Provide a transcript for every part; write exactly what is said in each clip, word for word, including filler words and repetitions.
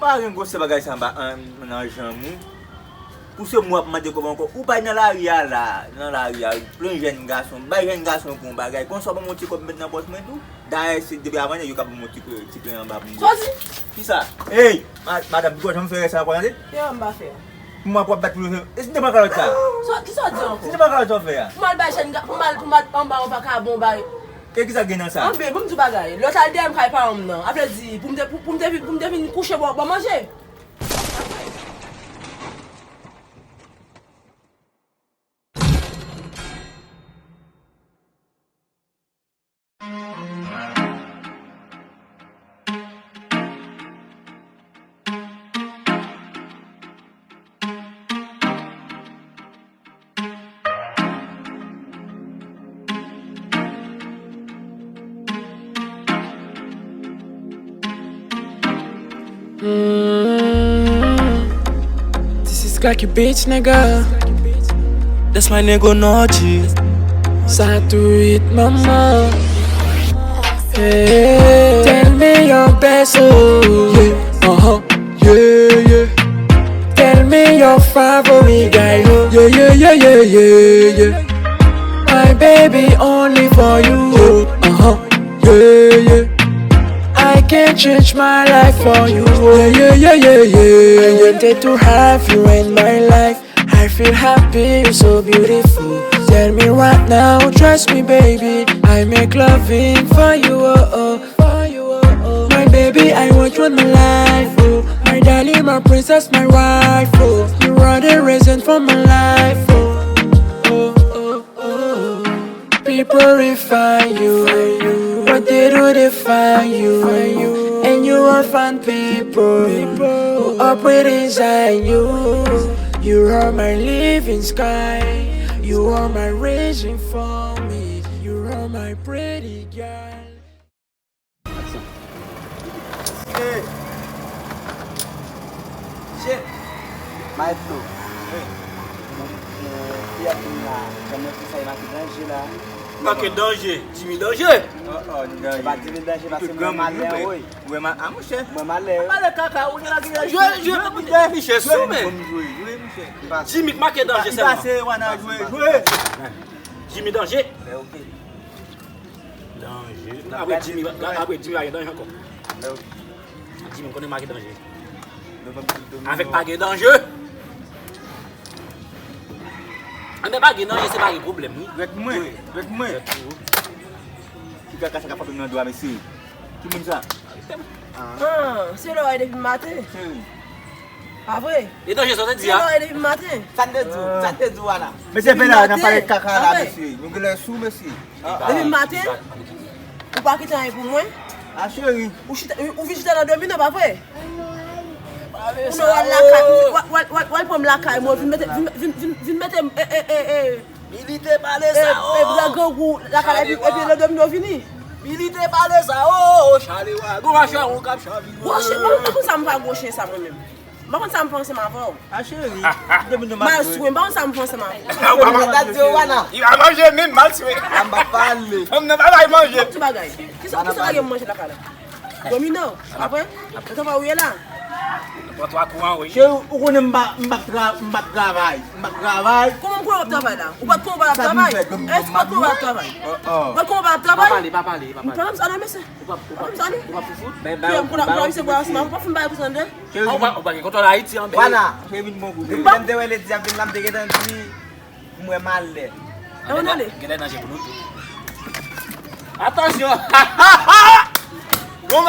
Pa gen gwosè bagay sa anba an, nan janm ou. Pou se mwen w ap mande kòb ankò. Ou pa nan lari a la, nan lari a, plen jèn gason, bay jèn gason pou yon bagay. Konsa w ban m yon ti kòb m met nan pòch mwen tou. Dayè, se depi avan yè, yo ka ban m yon ti, ti plen anba pou m. Sa w di? Kisa? Ey, ma-, madanm, ou janm fè sa ankò, tande? Yo, m pa fè. Pou mwen, pou w ap bat pou yo. E si m te pran kalòt sa? Sa, kisa w di ankò? Si m te pran kalòt sa w fè a? Pou m al bay jèn ga-, pou m al, pou m al anba yon vakabon bay. E kisa k gen nan sa? Anben, ban m di w bagay. Lè w t al dèyè m kay paran m nan, a vle di, pou m te, pou, pou m te vin, pou m te vin kouche bò, bò manje. Mm. This is Cracky Beats, nigga. That's my nigga Noji. Sa tou it, mama. Hey, tell me your best, oh. Yeah, uh-huh. Yeah, yeah. Tell me your favorite guy, oh. Yeah, yeah, yeah, yeah, yeah, yeah. My baby only for you, oh. Uh-huh. Yeah, yeah. I can change my life for you, oh. Yeah, yeah, yeah, yeah, yeah, yeah. I wanted to have you in my life. I feel happy, you're so beautiful. Tell me right now, trust me, baby. I make loving for you, oh, oh. My baby, I want you in my life, oh. My darling, my princess, my wife, oh. You are the reason for my life, oh. Oh, oh, oh. People refine you, but they do define you. And you are fine people who operate inside you. You are my living sky. You are my reason for me. You are my pretty girl. Aksyon. Hey! Shit! Maestro. Hey! Bon, euh, fi a vin la, jan mwen fè sa, e make danje la. Make danje? Jimmy danje? Oh, oh, li danje. Se pa Jimmy danje, paske mwen malè, wi. Mwen ma-, a, monchè. Mwen malè. Malè kaka, ou gen la ki jwe, jwe, jwe, monchè. Jwe, jwe, monchè. Jimmy k make danje sèlman. Pase, wana, jwe, jwe. Jimmy danje. Ben, ok. Danje. Apre Jimmy, apre Jimmy pa gen danje ankò. Jimmy konnen pa gen danje. Avèk pa gen danje. Anben pa gen danje, se pa gen pwoblèm, wi. Rèt mwen, rèt mwen. Ki kaka sa k ap frape m nan do a, mesye? Ki moun sa? Ah, se lè w depi maten. Pa vre? E danje sa w te di a? Se lè w depi maten. Sa n te di w? Sa n te di w a la? Mesye, fè la, n ap pale kaka la, mesye. Nou genlè sou, mesye. Depi maten, ou pa kite anyen pou mwen. A cheri. Ou chita, ou vin chita nan domino, pa vre? Ou nan w al lakay, w al, w al, w al, w al pran m lakay mwen, vin mete, vin, vin, vin, vin mete, e, e, e, e, Milite pale sa, e, e, oh! Blan grangou lakay la, epi, epi le domino vini. Milite pale sa, oh, oh, chale wa, gwo machè, ou k ap chavire. Gwo chen, mwen, mwen konn sa m pa gwo chen sa mwen menm. Mwen konn sa m panse m avè w. A cheri, domino m ap jwe. Mal swe, mwen konn sa m panse m avè w. Ou pa manje. Li pa manje menm, mal swe. A m pa pale. Fanm nan pa bay manje. Ti bagay. Kisa, kisa w gen manje lakay la? Domino, apre, e travay ou ye la? Pran twa kou an, wi. Cheri, ou konnen m pa, m pa tra-, m pa travay. M pa travay. Kòman m konnen w ap travay la? Ou pa t konnen w pa t ap travay? Èske ou pa t konnen w pa t ap travay? Ou pa t konnen w pa t ap travay? Pa pale, pa pale, pa pale. Ou pa menm sa non, mesye. Ou pa, ou pa, ou pa fout. Ou pa fout. Ou pa fout. Ou pa fout, bay pou sa, non. Ou pa fout, bay pou sa, non. Cheri, ou pa, ou pa gen kontwòl Ayiti, an, bebe. Vwala, cheri, vin bon kou. Depi lè m te wè Ledi ap vin la, m te gentan di, Mwen malè. Genlè danje pou nou tou. Atansyon! Bon,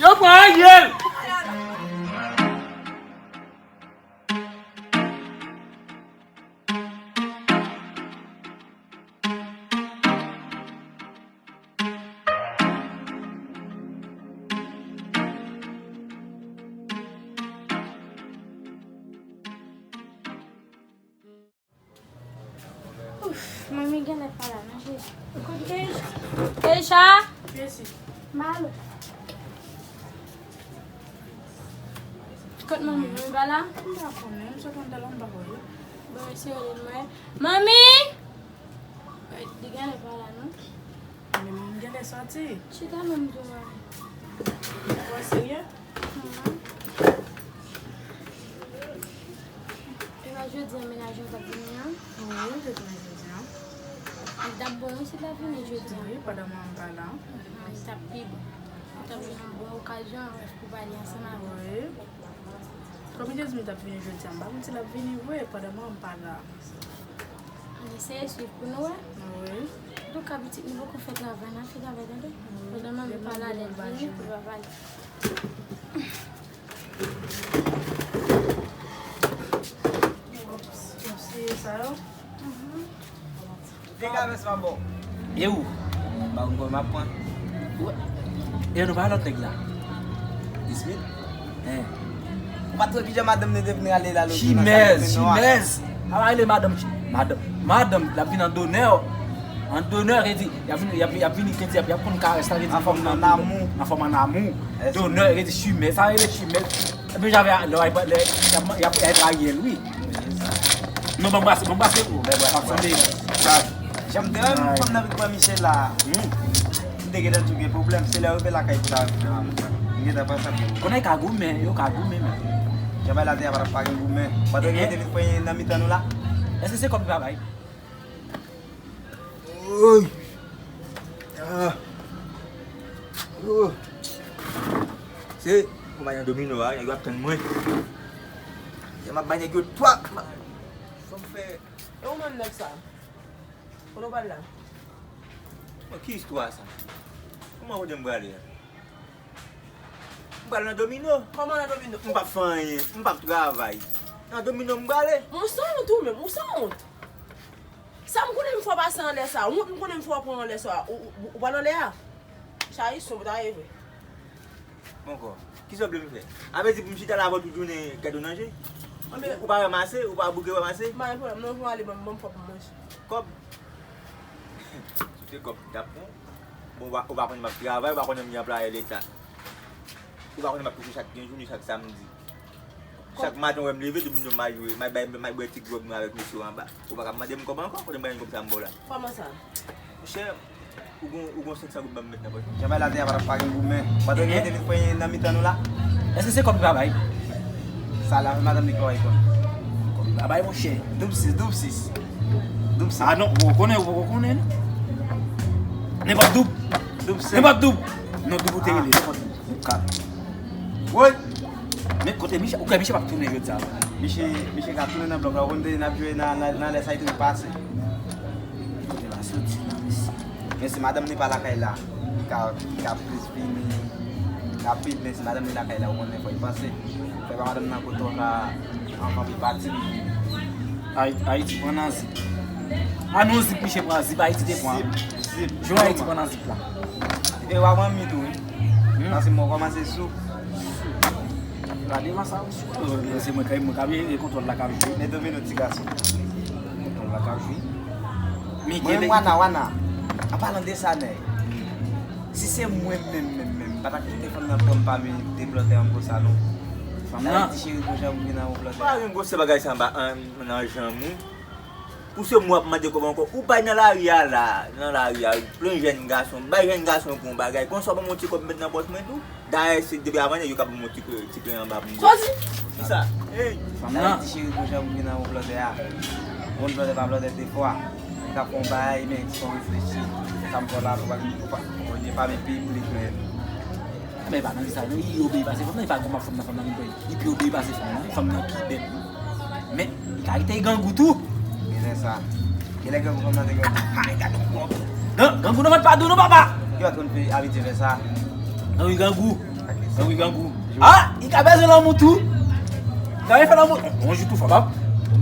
yo pran Ariel! Ouf, manmi genlè pa la non, Jezi. Kot Keisha? Keisha? Keisha? Malo. Kot manmi, manmi pa la? M pa konnen, m sot anndan la, m pa konnen. Bon, eseye rele l mwen. Manmi! Li genlè pa la non. Men m genlè soti. Chita non, m di w. L ap vini jodi a. Wi, pandan mwen pa la. Li t ap pi bon. Li t ap jwenn yon bon okazyon pou pale ansanm avè w. Wi. Kòm li te di m li t ap vini jodi a, m pa konn si l ap vini vre pandan mwen pa la. Ann eseye swiv pou nou wè. Wi. Antouka pitit nou poko fè travay, n ap fè travay tande. Pandan manmi pa la, lè l vini pou l pa pale. Ops, ops, se sa yo. Vin ka vès manbo. E ou? Ba ou m konn m ap pran. Ou wè? E nou pa lòt nèg la? Bismil? Hein. Ou pa t wè kijan madanm li te vin rale la lòt jou nan sa ki te nwa? Chimèz, chimèz. A pa rele madanm, madanm, madanm, l ap vin an donè. An donè, vle di, y ap vin, y ap, y ap vini, vle di, y ap, y ap konn karès la, vle di, an fòm an amou. An fòm an amou. Donè, vle di, chimèz, sa rele chimèz. Epi jan avè lè w ay lè y ap y ap y ap rayi l wi. Non, ban m brase, ban m brase pou ou. Ap sanble sa. Jan m te wè fanm nan vin pran Michel la. M te gentan di w gen pwoblèm. Se lè w rive lakay pou ta wè pwoblèm an. M gentan panse pou ou. Konnen ka goumen, yo ka goumen menm. Jan bay la te a pa t ap pa gen goumen. Pandan ke yo te vin pran nan mitan nou la. Èske se kòb li pa bay? Oy! Ah! Oh! Se konpayi domino a, nèg yo ap tann mwen. Yè m ap bay nèg yo twòp. Fò m fè. E ou menm nèg sa? Kote w pral la? Bon, ki istwa sa? Kòman kote m prale a? M pral nan domino. Kòman nan domino? M p ap fè anyen. M p ap travay. Nan domino m prale. Ou sanwont ou menm, ou sanwont. Sa m konnen m fè w pase anlè sa. Wont m konnen m fè w pran anlè sa. Ou, ou, ou pral anlè a? Chayis, ou ta rive. Bon, kò. Kisa w vle m fè? A vle di pou m chita la avè w tout jounen gade w nan je? Ou, ou pa ranmase, ou pa bouke ranmase? M pa gen pwoblèm, non, pou ale, ban m, ban m kòb pou manje. Kòb? Si w te kòb ki t ap pran. Bon, ou pa, ou pa konnen m ap travay, ou pa konnen m gen anplwaye leta. Ou pa konnen m ap touche chak kenz jou, ni chak samdi. Chak maten, ou wè m leve, domino m al jwe, m al bay, m al bwè ti gwòg mwen avèk mesye yo anba. Ou pa ka mande m kòb ankò, kote m pral jwenn kòb sa m ba w la? Kòman sa? Monchè, ou gon, ou gon senk san goud ban m met nan pòch mwen. Jan bay la te a pa t ap pa gen goumen. Pandan ke yo te vin pran nan mitan nou la. Èske se kòb li pa bay? Sa la, madanm li kòrèk, bon. Kòb li pa bay, monchè. Doub sis, doub sis. Doub sis. Ah non, ou poko konnen, ou poko konnen, non. Nenpòt doub. Doub sis. Nenpòt doub. Non, doub ou te rele, nenpòt doub. Kat. Woy! Men kote Michel, ou kwè Michel p ap tounen jodi a? Michel, Michel ka tounen nan blòk la, ou konn te n ap jwe nan, nan, nan lè sa, li toujou pase. Kote l a soti la, mesye? Men si madanm li pa lakay la, li ka, li ka plis vini rapid, men si madanm li lakay la, ou konnen fò li panse. Fè pa madanm nan kote w ka anvan pou l pati, li vini. Ay-, Ayiti pran nan zip. A non, zip Michel pran, zip Ayiti te pran. Zip, zip. Jwe Ayiti pran nan zip la. E w ap anmi tou, wi. Hmm. Paske mwen kòmanse sou. Gade mwen sa, sou. Se mwen k ap, mwen k ap jere kontwòl la k ap jwe. Men domino ti gason. Kontwòl la k ap jwe. Mwen, Wana, Wana. An palan de sa, nèg. Si se mwen menm, menm, menm, m pa t ap kite fanm nan pran m pami de blòdè an konsa, non. Fanm nan. Ayiti cheri, gon jan pou vin nan yon blòdè. Pa gen gwosè bagay sa anba, an, nan janm ou. Pou se mwen w ap mande kòb ankò. Ou bay nan lari a la, nan lari a, plen jèn gason. Bay jèn gason pou yon bagay. Konsa w ban m yon ti kòb met nan pòch mwen tou. Dayè, se depi avan yè yo ka ban m yon ti kle, ti kle anba pou m. Sa w di? Kisa? Hey! Fanm nan. Ti cheri, gon jan pou vin nan yon blòdè a. Yon blòdè pa blòdè de fwa. Li ka fè yon bagay, men ti fò reflechi. Sa m fè la, fò pa, fò pa, fò pa, fò pa, men piblik, men. Men pa nan sa, non, li obeyi pase fanm nan, li pa gon fanm nan, fanm nan, li pi obeyi pase fanm nan, fanm nan ki bèt. Men, li ka rete grangou tou. Genlè sa. Genlè grangou fanm nan te grangou. Ay, gade yon gwòg. Gran-, grangou nan vant pa dou non, papa. Yo pa t konn abitye fè sa. Grangou, grangou. Grangou, grangou. Ah, li ka bezwen lanmou tou. Li ka vin fè lanmou. On jou tou, fò pa.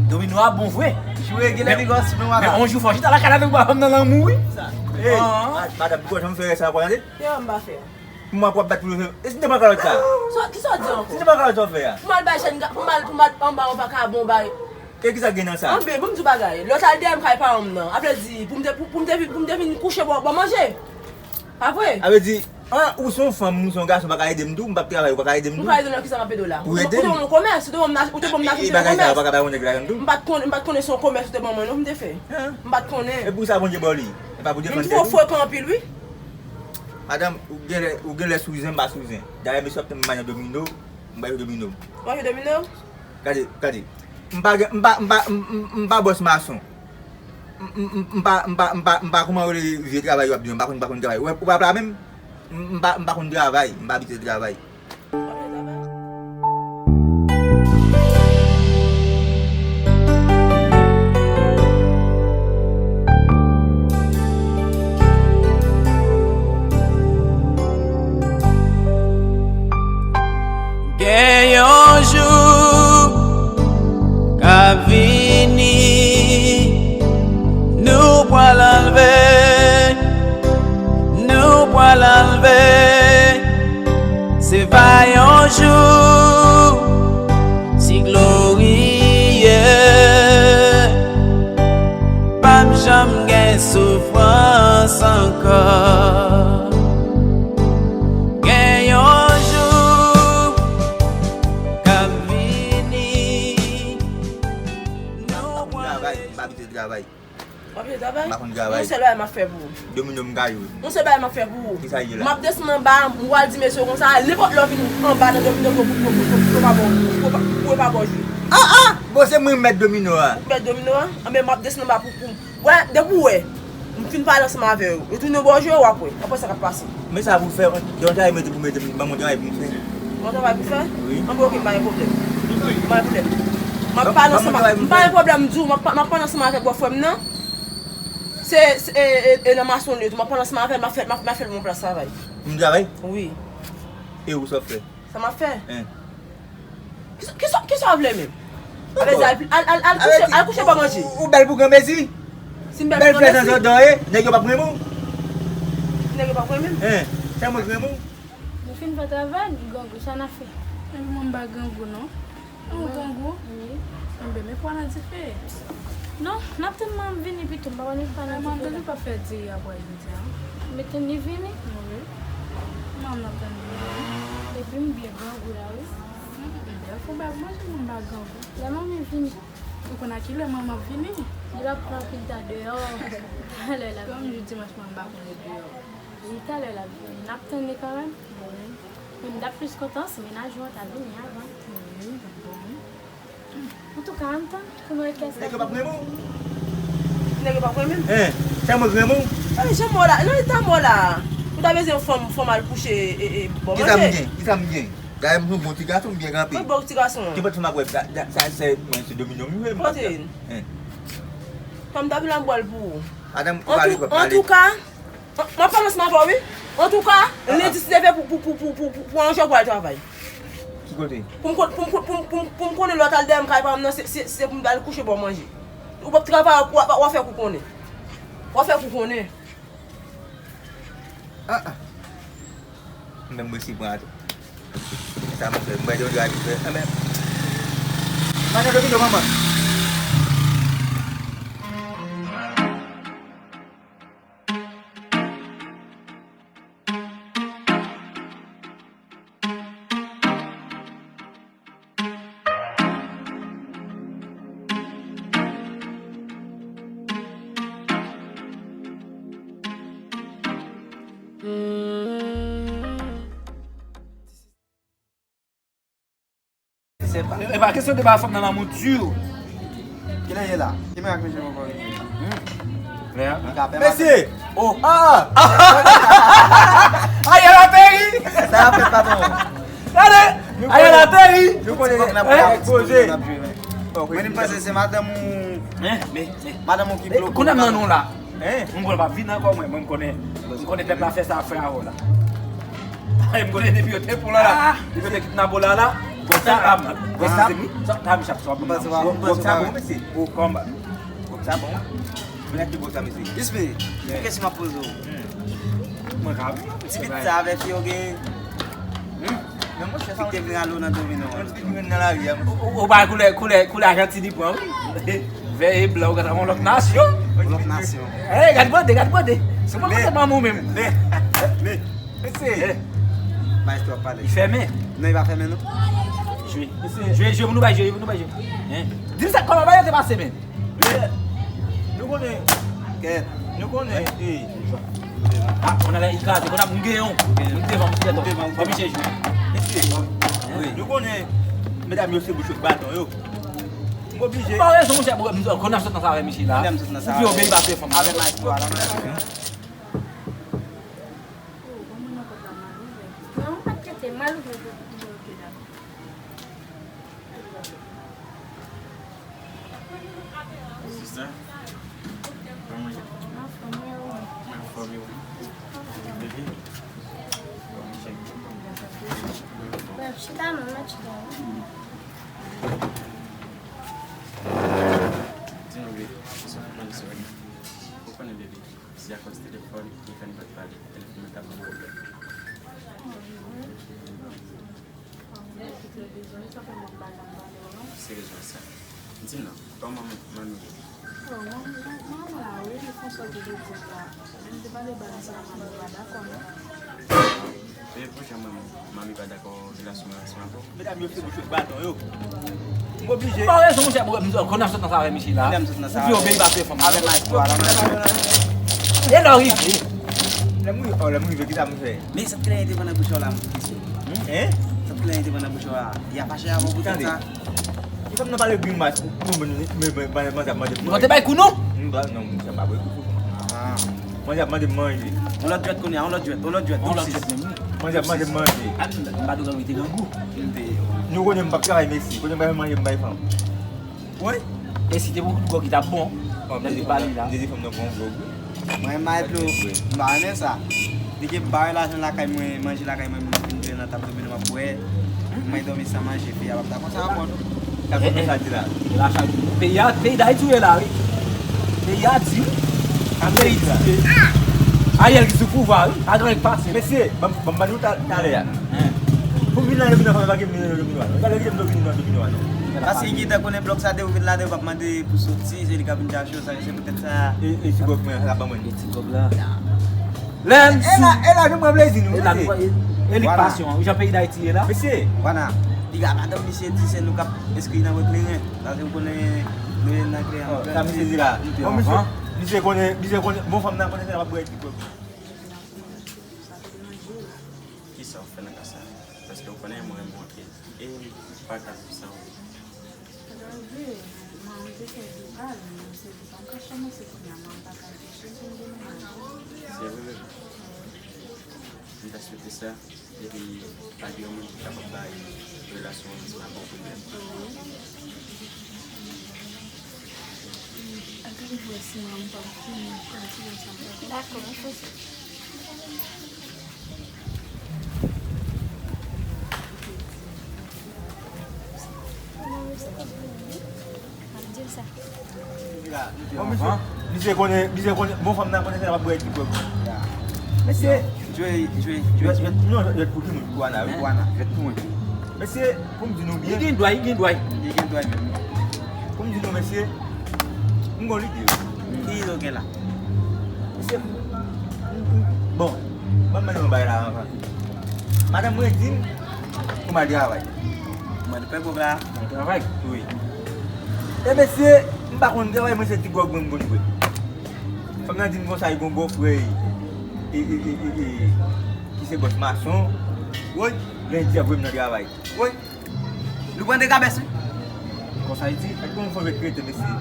Domino a bon vre. Jwe, genlè li gòs, men wala. Men on jou fò chita lakay la, nou ba fanm nan lanmou, wi. Sa. Hey, madanm, ou janm fè sa ankò, tande? Yo, m pa fè. Mwen ap w ap bat pou yo. E si m te pran kalòt sa? Sa, kisa w di ankò? Si m te pran kalòt sa w fè a? Pou m al bay jèn ga-, pou m al, pou m al anba yon vakabon bay. E kisa k gen nan sa? Anben, ban m di w bagay. Lè w t al dèyè m kay paran m nan, a vle di, pou m te, pou, pou m te vin, pou m te vin kouche bò, bò manje. Pa vre? A vle di, an, ou se yon fanm, ou se yon gason, ou pa ka ede m tou, m p ap travay, ou pa ka ede m tou? M ka ede w nan kisa m ap ede w la? Pou ede m? Ou te ban m yon komès, ou te ban m, ou te ban m, e, bagay sa, ou pa ka bay yon nèg lajan tou? M pa t konnen, m pa t konnen se yon komès ou te ban mwen, non, pou m te fè. M pa t konnen. E pou sa Bondye ba w li? E pa pou defann tèt ou? Men m twò frekan anpil, wi. Madanm, ou genlè, ou genlè sou zen, m pa sou zen. Dayè, mesye ap tann mwen nan domino, m ba yo domino. W ap jwe domino? Gade, gade. M pa gen, m pa, m pa, m, m, m pa bòs mason. M, m, m, m pa, m pa, m pa, m pa kòman rele vye travay yo ap di, m pa konn, m pa konn travay. Ou wè, ou pa la menm? M, m pa, m pa konn travay, m pa abitye travay. Gen yon jou k ap vini, nou pral anlve, nou pral anlve. Se pa yon jou si gloriye, p ap janm gen soufrans ankò. Gen yon jou k ap vini, nou pral travay, m pa abitye travay. W ap jwe travay? M pa konn travay. Yon sèl bagay m ap fè pou ou. Domino m ka jwe. Yon sèl bagay m ap fè pou ou. Kisa l ye la? M ap desann anba, m pral di mesye konsa, nenpòt lè w vin anba nan domino, pou, pou, pou, pou, pou, pou pa bon, pou, pou, pou pa bon jwe. Ah, ah! Bon, se mwen mèt domino a. Ou mèt domino a? Anben, m ap desann anba pou, pou, wè, depi w wè m fin pale ansanm avè w, retounen bò jwe, w ap wè. W ap wè sa k ap pase. Men sa pou fè, yon travay mete pou mete, ban mwen travay pou m fè. Yon travay pou fè? Wi. Anben, oke, m pa gen pwoblèm. M pa gen pwoblèm. M ap pale ansanm, m pa gen pwoblèm di w, m ap, m ap pale ansanm avèk bòfrè m nan. Se, se, e, e, e nan mason li tou. M ap pale ansanm avè l, m ap fè, m ap, m ap fè l yon plas travay. Pou m travay? Wi. E ou sa w ap fè? Sa m ap fè? Hein. Kisa, kisa, kisa w vle menm? Alèz, al, al, al, al kouche, al kouche pa manje. Ou, ou bèl pou granmezi? Si m bèl pou granmezi? Bèl frè zanzandan, e? Nèg yo p ap renmen w? Nèg yo p ap renmen m? Hein, sèlman ki renmen w? Nou fin fè travay, nou grangou, sa n ap fè? Epi mwen m pa grangou, non. Ou grangou? Wi. Enben, men pwa nan dife. Non, n ap tann manman m vini pito, m pa konn pa nan dife la. Manman m toujou pa fè diri apre jodi a. Mete li vini? Wi. Manman m n ap tann li vini. Epi m byen grangou la, wi. Bèl fò ba manje, mwen m pa grangou. Lè manman m vini. Ou konn a kilè manman ap vini? Li p ap pran anpil tan deyò. Talè l ap vini. Kòm jou dimanch, mwen m pa konn deyò. Wi, talè l ap vini. N ap tann li kanmenm. Wi. Men m t ap plis kontan si mennaj ou an ta vini avan. Wi, bon. Antouka, ann tann pou nou ekèse. Nèg yo p ap renmen w. Nèg yo p ap renmen m? Hein, sèlman ki renmen w. Jan mò la, nan eta mò la. Ou ta bezwen fanm, fanm al kouche, e, e, bon manje. Kisa m gen? Kisa m gen? Gade m yon bon ti gason, m byen kanpe. Mwen bon ti gason. Ki bòt fanm ap wè, sa, sa, se, mwen, se domino m jwe, m p ap. Kote? Hein. Fanm ta vin ap bwè l pou ou. Antouka, m ap pale ansanm avè w, wi. Antouka, lendi si Dye vle pou, pou, pou, pou, pou, pou, pou anje w pral travay. Ki kote? Pou m kon-, pou m kon-, pou m, pou m, pou m konnen lè w t al dèyè m kay pa m nan, se, se, se pou m t al kouche ba w manje. Ou p ap travay, w ap, w ap, w ap fè kou konnen. W ap fè kou konnen. Ah, ah. Menm mwen si pran tou. Sa mwen fè, mwen te dwe al fè. Enben, mwen te dwe manman. E pa kesyon de ba fanm nan lanmou di. Kilè ye la? Ki men ak mesye ankò? Mesye! Oh! Ah! Ariel ateri! Sa y ap fè, patwon? Gade! Ariel ateri! Nou konnen n ap, n ap jwe, n ap jwe. Mwen, m panse se madanm ou. Madanm ou ki bloke. Kounye a m nan non la. Hein? M konnen pa vin ankò mwen, mwen m konnen, m konnen pèp la fè sa ap fè avè w la. M konnen depi yo te pran la, depi yo te kidnape w la la, gwo sa, gwo sa, sa, sa, sa, gwo sa bon, mesye. Gwo kòm. Gwo sa bon. Mwen ak gwo sa, mesye. Ismi, yon kesyon m ap poze w. Mwen ka. Ti bit sa avèk yo gen. Hmm? Men monchè, sa ki te vle alo nan domino an. Yon ti bit ki vin nan lari a. Ou, ou, ou pa koulè, koulè, koulè Ajantin li pran, wi. Vè e blan, ou gata yon lòt nasyon. Yon lòt nasyon. Ey, gad bande, gad bande. Se pa kote manman ou menm. Men, men, men, mesye. Bay twòp pale. Li fèmen. Non, li pa fèmen, non. Jwe. Jwe, jwe pou nou bay jwe, jwe pou nou bay jwe. Hein? Di m sa, kòman bagay yo te pase, men? Men, nou konnen. Kèt. Nou konnen. Ey. Ah, on a la, li kraze, konn ap m genyen w. M devan, m devan. Devan, m devan. Misye jwe. Mesye, wi. Nou konnen, medam yo se bouch yo baton yo. M oblije. Ou pa rezon, monchè, m konnen w sot nan sa avè misye la. Konnen m sot nan sa avè. Ou pi obeyi pase fanm. Avè maestro a la, maestro. Sister, kòman w ye? Mwen anfòm, e ou? Bebe? Bon, chèk. Chita non, mèt chita non. Di nou, bebe, sa w konn sou li? Ou konnen, bebe, se akòz telefòn ki fè n pa t pale. Telefòn nan t ap ban m pwoblèm. Se rezon sa. Di m non, kòman manmi ye? Manman la, wi, li fè yon sòt de dezòd la. Men m te pale ba l sa, manman pa dakò non. E pou jan manmi, manmi pa dakò relasyon mwen ansanm avè w? Medam yo fè bouch yo baton yo. M oblije. Ou pa rezon, monchè, m konnen w sot nan sa avè misye la. Ou pi obeyi pase fanm. Avè maestro a la, maestro. E lè w rive? Lè m rive, oh, lè m rive, kisa m fè? Men sa t klè te pran nan bouch ou la, mesye. Hein? Sa t klè te pran nan bouch ou la. Y a fache avè w pou tèt sa. Tande. Fanm nan pale green mask pou, pou mwen, men, men, men, manzè ap mande pou mwen. Ou te bay kou non? M pa, non, monchè, m pa bay kou sou fanm. Ah. Manzè ap mande m manje. On lòt jwèt kounye a, on lòt jwèt, on lòt jwèt, on lòt jwèt. Manzè ap mande m manje. Ah, m pa dwe rete grangou. M te. Nou konnen m p ap travay, mesye. Kote m bay manje, m bay fanm. Wi. E si te pou gwòg ki t ap bon, lè m te pale la. Dezi fanm nan pran gwòg, wi. Mwen, Maestro, m pa renmen sa. Li gen bay lajan lakay mwen, manje lakay mwen, mwen fin vin nan tab domino m ap bwè. Mwen dòmi san manje, peyi a p ap dakò sa ankò non. Sa konn sa di la. Peyi a, peyi Dayiti ou ye la, wi. Peyi a di, wi. Peyi di. Ariel ki sou pouvwa, wi. Pa gen anyen k pase. Mesye, ban m, ban m di w ta-, talè a. Pou m vin nan domino, fò m pa gen domino, domino a non. Talè kite m domino nan domino a non. Paske Gita konnen blòk sa, depi w vin ladan, yo p ap mande pou soti, se li k ap vin chache w, sa, se poutèt sa. E, e ti gwòg mwen, la ban mwen. E ti gwòg la. Lè m sou. E la, e la, nou pran plezi nou, e la, mesye. E li k pasyon, jan peyi Dayiti ye la. Mesye. Vwala. Piga madanm misye di se nou k ap enskri nan vòt kleren. Paske w konnen nou ye nan kleren. Oh, sa misye di la. Bon, misye, misye konnen, misye konnen, bon fanm nan konnen se l ap bwè ti gwòg. Kisa w fè nan ka sa? Paske w konnen mwen renmen w anpil. E m pa ka viv san ou. Gade, mwen te fè de bal, men se li pa m ka kòmanse kounye a, mwen pa ka viv san ou. Se vre, bebe. M ta swete sa, epi pa gen yon moun ki kapab bay relasyon an ansanm avè w pwoblèm. Dakò. Bon, misye, misye konnen, misye konnen, bon fanm nan konnen se l ap bwè ti gwòg. Mesye. Jwe, jwe, jwe, jwe. Non, jwe pou ki moun? Pou Ana, wi. Pou Ana. Jwe pou mwen. Mesye, pou m di nou byen. Li gen dwa, li gen dwa. Li gen dwa menm. Pou m di nou, mesye, m gon lide. Ki lide w gen la? Mesye, m, m, bon, ban m mande yon bagay la anvan. Madanm mwen di m pou m al travay. Mwen te fè gwòg la. Mwen travay. Wi. E mesye, m pa konn travay, mwen se ti gwòg mwen m konn bwè. Fanm nan di m konsa, li gon bòfrè, e, e, e, e, e, ki se bòs mason. Woy, lendi ap voye m nan travay. Woy. Nou pran de kabès, wi. Konsa li di, fèk gon fò regrete, mesye.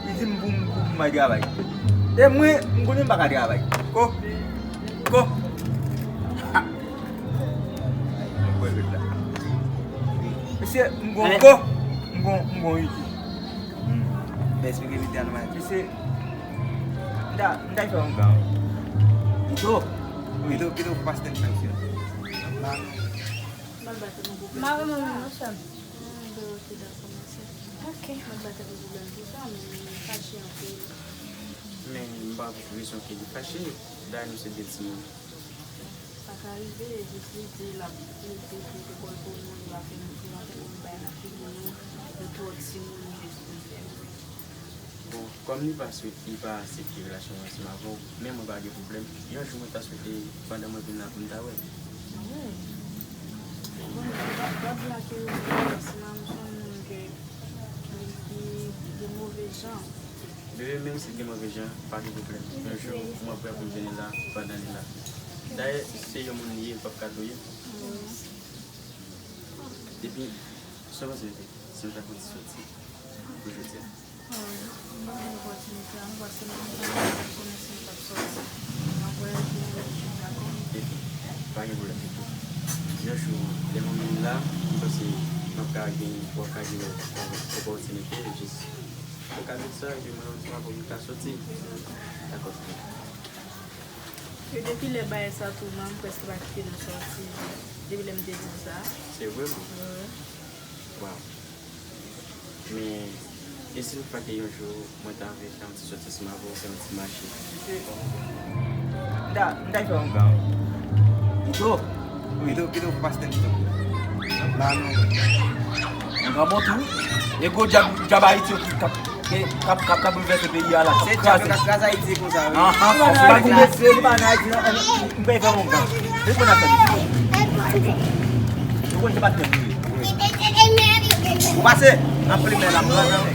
Li di m pou m, pou m al travay. E mwen, m konnen m pa ka travay. Ko. Ko. Ha. Mwen ret la. Mesye, m gon ko. M gon, m gon iti. Hmm. Mwen esplike lide a nou, mesye. M ta, m ta fè yon gan. Pito. Wi. Pito, pito pou pastè k fè, mesye. M a remèt nou sèm. Ok. Men m pa wè rezon ke li fache. Dayè nou se de timoun. Sa ka rive, jis li di l ap plede pou lekòl pou nou, li pa fè nou pran pou nou bay nan figi nou, nou twò timoun, nou jis pou fè. Bon, kòm li pa swe-, li pa aksepte relasyon mwen ansanm avè w, men mwen pa gen pwoblèm. Yon jou mwen ta swete, pandan mwen vin la, pou m ta wè l. Wi. Bon, m pa, pa di a ke yo di ansanm avè m, m konnen ke li, li gen move jan. Bebe, menm si l gen move jan, pa gen pwoblèm. Yon jou, mwen prè pou m vini la, pandan li la. Dayè, se yon moun li ye, l p ap ka touye m. Epi, sa w panse, bebe, si nou ta fè yon ti soti? pou jodi a. Mwen, mwen gen opòtinite a, mwen pase nan yon tan, mwen konnen si m t ap sòti. Mwen ap vwayaje avèk ou, dakò? Epi, pa gen pwoblèm ditou. Yon jou, lè mwen menm la, mwen panse mwen ap ka gen, w ap ka gen opòtinite, jis ou ka di sa, epi mwen menm, mwen ka sòti. Dakò. E depi lè bagay sa tou, mwen, m prèske pa kite nou sòti. Depi lè m te di w sa. Se vre, man? Wi. Waw. Men, e si yon fwa ke yon jou, mwen ta anvi fè yon ti sòti ansanm avè w, fè yon ti mache? M ta, m ta fè yon gran. Pito? Wi. Pito, pito, pastè pito. Ba nou. Yon gran bon tou. E gwo dyab, dyab Ayiti yo ki k ap, k ap, k ap, k ap boulvèse peyi a la, k ap kraze. Se dyab yo k ap kraze Ayiti konsa, wi. Anhan, anhan. Anhan, anhan. Anhan, anhan. M pa fè yon gran. Depi w ap fè de. Ou konn se pa tèt li ye. Ou pase? Anpil men la, pran nan men.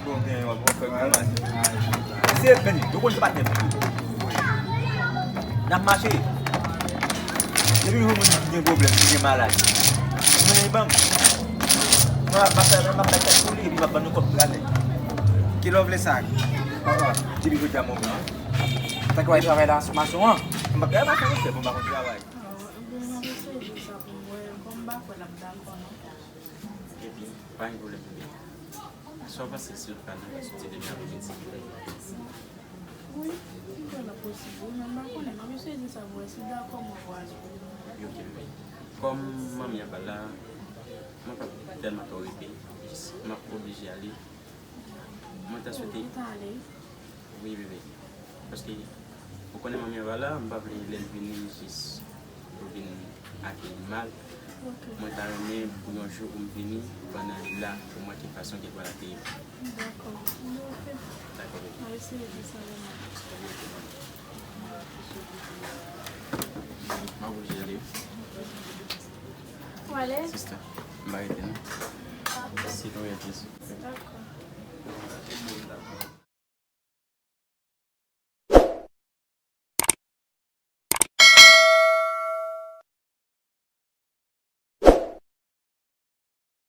Bon, gen yon bon fè gwo mache. Se vin, ou konn se pa tèt li ye. N ap mache. Depi yon moun ki gen pwoblèm, ki gen maladi. Men ban m. Mwen ap fè, mwen ap fè tèt pou li, epi m ap ban nou kòb pou l ale. Kilè w vle sa? Papa, depi jodi a mwen pran. Sa k wè travay la sou mason an? M p ap travay mason, monchè, bon, m pa konn travay. Ebyen, m ap eseye di sa pou m wè, kòm m pa kwè l ap dakò non. Epi, pa gen pwoblèm, bebe. Sa w panse si l pral nan klas soti demen apremidi? Wi, m kwè l ap posib, wi, men m pa konnen, m ap eseye di sa pou m wè si l dakò, mwen pral. Wi, ok, bebe. Kòm manmi an pa la, mwen p ap tèlman twò rete, jis m ap oblije ale. Mwen ta swete. Ou ta ale? Wi, bebe. Paske, ou konnen manmi an pa la, m pa vle lè l vini, jis pou vin akeyi m mal. Ok. Mwen ta renmen pou yon jou pou m vini, pandan li la, pou m wè ki fason ke l pral akeyi m. Dakò. Bon, ok. Dakò, bebe. Mwen eseye di sa lè m ap. Wi, ok, manmi. M ap oblije ale. Ou ale? Sista, m pa rete non. Ah. Si nou rete. Dakò.